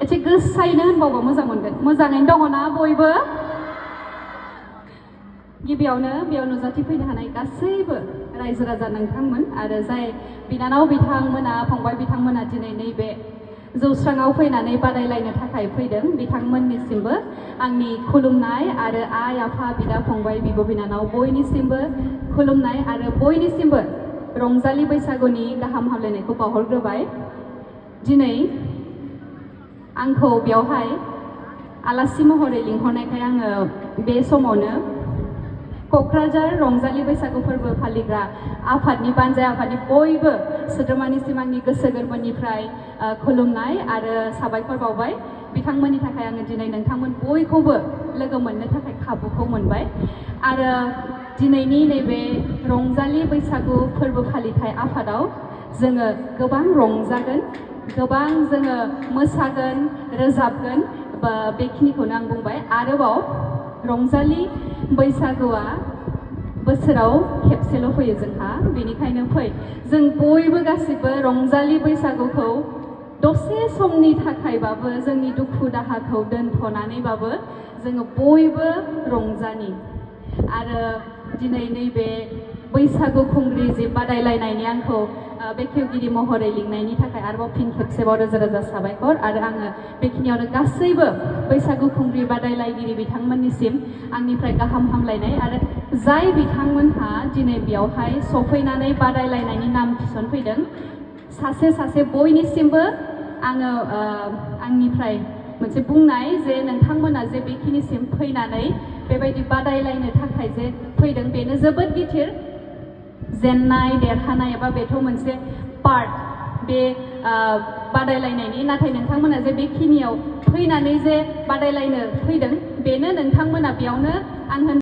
एसे गोसायैनो होनबावबा मोजां मोनगोन मोजाङैनो दङ ना बयबो गिबियावनो बेयाव नुजाथिफैनो हानाय गासैबो रायजो राजा नोंथांमोन आरो जाय बिनानाव बिथांमोना फंबाय बिथांमोना दिनै नैबे जौस्राङाव फैनानै बादायलायनो थाखाय फैदों बिथांमोननिसिमबो आंनि खुलुमनाय आरो आइ आफा बिदा फंबाय बिब' बिनानाव बयनिसिमबो खुलुमनाय आरो बयनिसिमबो रंजालि बैसागुनि गाहाम हामलायनायखौ बावहरग्रोबाय दिनै आंखौ बेवहाय आलासि महरै लिंहरनायखाय आङो बे समावनो क'क्राझार रंजालि बैसागु फोरबो फालिग्रा आफादनि बानजाय आफादनि बयबो सोद्रोमानिसिम आंनि गोसो गोरबोनिफ्राय खुलुमनाय आरो साबायखर बावबाय बिथांमोननि थाखाय आङो दिनै नोंथांमोन बयखौबो लोगो मोननो थाखाय खाबुखौ मोनबाय आरो दिनैनि नैबे रंजालि बैसागु फोरबो फालिथाय आफादाव जोङो गोबां रंजागोन गोबां जोङो मोसागोन रोजाबगोन बेखिनिखौनो आं बुंबाय आरोबाव रंजालि बैसागुआ बोसोराव खेबसेल' फैयो जोंहा बेनिखायनो फै जों बयबो गासिबो रंजालि बैसागुखौ दसे समनि थाखायबाबो जोंनि दुखु दाहाखौ दोनथ'नानैबाबो जोङो बयबो रंजानि आरो दिनै नैबे बैसागु खुंग्रि जि बादायलायनायनि आंखौ बेखेवगिरि महरै लिंनायनि थाखाय आरोबाव फिन खेबसेबाव रोजा रोजा साबायखर आरो आङो बेखिनियावनो गासैबो बैसागु खुंग्रि बादायलायगिरि बिथांमोननिसिम आंनिफ्राय गाहाम हामलायनाय आरो जाय बिथांमोनहा दिनै बेयावहाय सफैनानै बादायलायनायनि नाम थिसनफैदों सासे सासे बयनिसिमबो आङो आंनिफ्राय मोनसे बुंनाय जे नोंथांमोना जे बेखिनिसिम फैनानै बेबायदि बादायलायनो थाखाय जे फैदों बेनो जोबोद गिदिर जेननाय देरहानाय एबा बेथ' मोनसे पार्ट बे बादायलायनायनि नाथाय नोंथांमोना जे बेखिनियाव फैनानै जे बादायलायनो फैदों बेनो नोंथांमोना बेयावनो आं